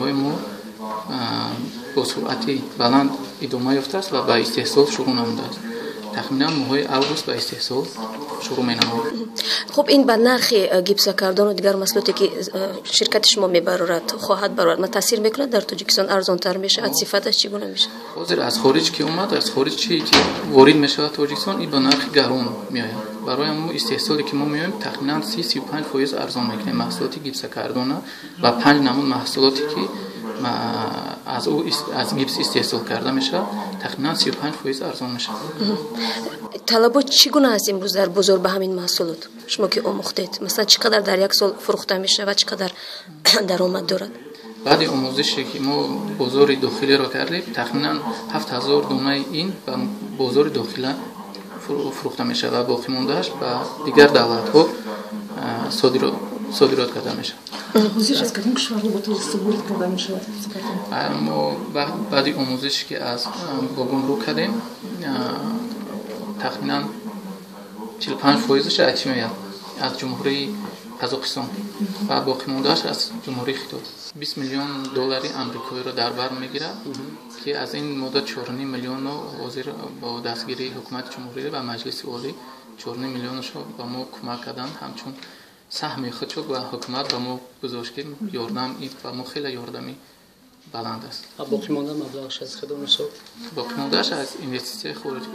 Корҳои мо бо суръати баланд идома ёфтааст ва ба истеҳсол шурӯъ намудааст. Тахминан моҳҳои август ба истеҳсол шурӯъ менамояд. Хуб, ин ба нархи гипсокартону дигар маҳсулоте, ки ширкати шумо мебарорад, хоҳад барорад, ма таъсир мекунад? Дар Тоҷикистон арзонтар мешавад? Сифаташ чӣ гуна мешавад? Ҳозир аз хориҷ ки омад, аз хориҷ чи ки ворид мешавад Тоҷикистон, ин ба нархи гарон меояд. Барои ҳамон истеҳсоле ки мо меоем, тахминан 30-35% арзон мекунем маҳсулоти гипсокартона ва панҷ намуд маҳсулоте, ки аз ӯ аз гипс истеҳсол карда мешавад, тахминан 35% арзон мешавад. Талабот чӣ гуна аст имрӯз дар бозор ба ҳамин маҳсулот? Шумо ки омӯхтед, масалан, чӣ қадар дар як сол фурӯхта мешавад, чӣ қадар даромад дорад? Баъди омӯзише ки мо бозори дохилиро кардем, тахминан 7000 донаи ин ба бозори дохила фурӯхта мешавад ва боқимондааш ба дигар давлатҳо содирот карда мешавад. Ҳозир аз кадом кишварҳо ба Тоҷикистон ворид карда мешавад? Мо баъди омӯзише ки аз бо гумрук кардем, тахминан 45 фоизаш аз чӣ меояд? Аз Ҷумҳурии Қазоқистон ва боқимондааш аз Ҷумҳурии Хитой. 20 миллион доллари амрикоиро дар бар мегирад, ки аз ин модда 4,5 миллионро ҳозир бо дастгирии Ҳукумати Ҷумҳурӣ ва Маҷлиси Олӣ 4,5 миллионашро ба мо кӯмак карданд, ҳамчун саҳми худшо ва ҳукумат ба мо гузошт, ки ёрдам ба мо хеле ёрдами баланд аст. Боқимонда маблағаш аз кадом ҳисоб? Боқимондааш аз инвеститсияи хориҷ.